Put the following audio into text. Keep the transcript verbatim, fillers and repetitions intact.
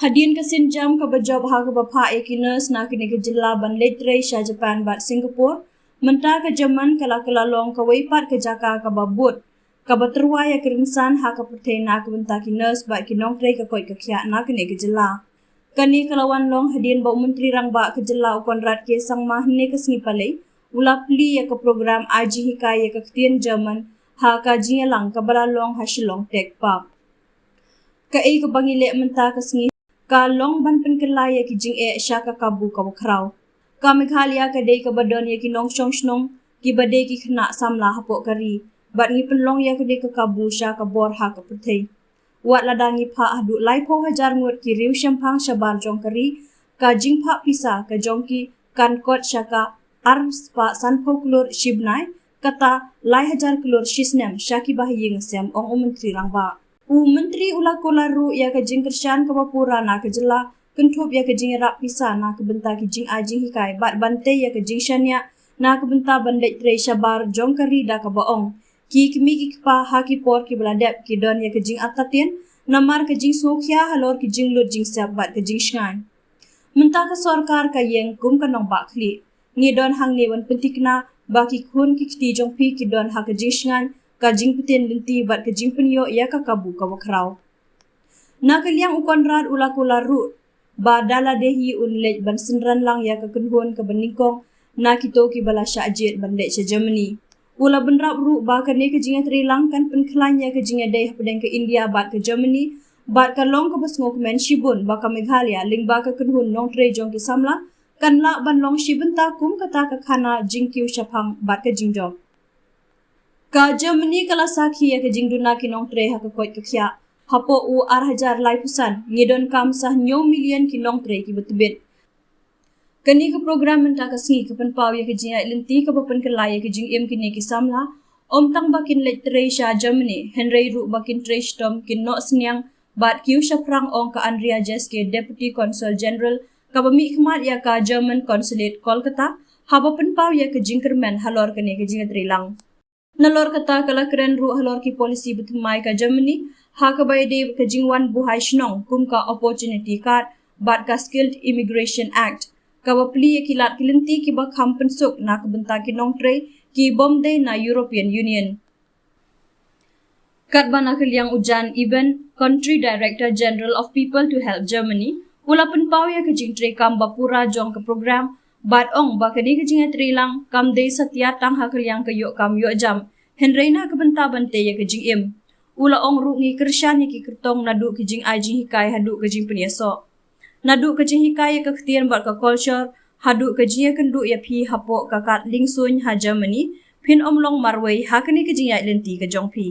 Hadien ka sienjam kaba jop ha kaba phah ïa ki nurse na kane ka jylla ban leit trei sha Japan bad Singapore, mynta ka German ka la kylla long kawei pat ka jaka kaba bud, kaba tyrwa ïa ka rynsan ha ka pyrthei na ka bynta ki nurse bad ki nongtrei ka koit ka khiah na kane ka jylla. Kane ka la wan long hadien ba u Myntri Rangbah ka jylla u Conrad K Sangma hynne ka sngi Palei u la plie ïa ka program ai jinghikai ïa ka ktien German ha ka jingïalang kaba la long ha Shillong Tech Park. Kaei kaba ngi leh mynta ka sngi ka long ban pynkylla ïa ki jingeh sha ka kabu kaba khraw. Ka Meghalaya ka dei kaba don ïa ki nongshong shnong kiba dei ki khynnah samla hapoh ka ri, bad ngi pynlong ïa kane ka kabu sha ka bor ha ka pyrthei. Wat lada ngi phah haduh laiphew hajar ngut ki riew shemphang shabar jong ka ri, ka jingphah pisa ka jong ki kan kot sha ka ar spah sanphew klur shi bnai, kata lai hajar klur shi snem sha kiba ha ïing ha sem, ong u Myntri Rangbah. U Myntri u la kular ruh ïa ka jingkyrshan kaba pura na ka jylla kynthup ïa ka jingïarap pisa na ka bynta ki jingai jinghikai bad ban tei ïa ka jingshaniah na ka bynta ban leit trei shabar jong ka ri da kaba ong, ki kmie ki kpa ha ki por kiba la dep ki don ïa ka jingartatien namar ka jingsngewkhia halor ki jinglut jingsep bad ka jingshngaiñ. Mynta ka sorkar ka ïeng kum ka nongbah khlieh. Ngi don hangne ban pynthikna ba ki khun ki kti jong phi ki don ha ka jingshngaiñ, ka jingpyntip lynti bad ka jingpynïoh ïa ka kabu kaba khraw. Na ka liang u Conrad u la kular ruh ba da lade hi un leit ban synran lang ïa ka kynhun kaba nyngkong na kito kiba la shah jied ban leit sha Germany. U la bynrap ruh ba kane ka jingïatreilang kan pynkhlaiñ ïa ka jingïadei hapdeng ka India bad ka Germany, bad ka long kaba sngewkmen shibun ba ka Meghalaya lyngba ka kynhun nongtrei jong ki samla kan lah ban long shi bynta kum kata ka khana jingkiew shaphang bad ka jingjop. Ka Germany ka la sakhi ïa ka jingduna ki nongtrei ha ka koit ka khiah. Hapoh u ar hajar laiphew san, ngi donkam sa hynñiew million ki nongtrei kiba tbit. Kane ka program mynta ka sngi ka pynpaw ïa ka jingïaid lynti kaba pynkylla ïa ka jingim kine ki samla, ym tang ba kin leit trei sha Germany, hynrei ruh ba kin trei shitom, kin noh synñiang bad kiew shaphrang, ong ka Andrea Jeske, Deputy Consul General kaba mihkhmat ïa ka German Consulate Kolkata, haba pynpaw ïa ka jingkyrmen halor kane ka jingïatreilang. Nalor kata ka la kren ruh halor ki policy bathymmai ka Germany ha kaba ïadei ka jingwan buhai shnong kum ka Opportunity Card bad ka Skilled Immigration Act, kaba plie ïa ki lad ki lynti kiba kham pynsuk na ka bynta ki nongtrei ki bym dei na European Union. Katba na ka liang u Jan Eben, Country Director General of People to Help Germany, u la pynpaw ïa ka jingtreikam ba pura jong ka program, bad ong ba kane ka jingïatreilang kam dei satia tang ha ka liang ka ïoh kam ïoh jam, hynrei na ka bynta ban tei ïa ka jingim. U la ong ruh, ngi kyrshan ïa ki kyrtong naduh ki jingai jinghikai haduh ka jingpynïasoh. Naduh ka jinghikai ïa ka ktien bad ka culture haduh ka jingïakynduh ïa phi hapoh ka kad liengsuiñ ha Germany, phin ym long marwei ha kane ka jingïaid lynti ka jong phi.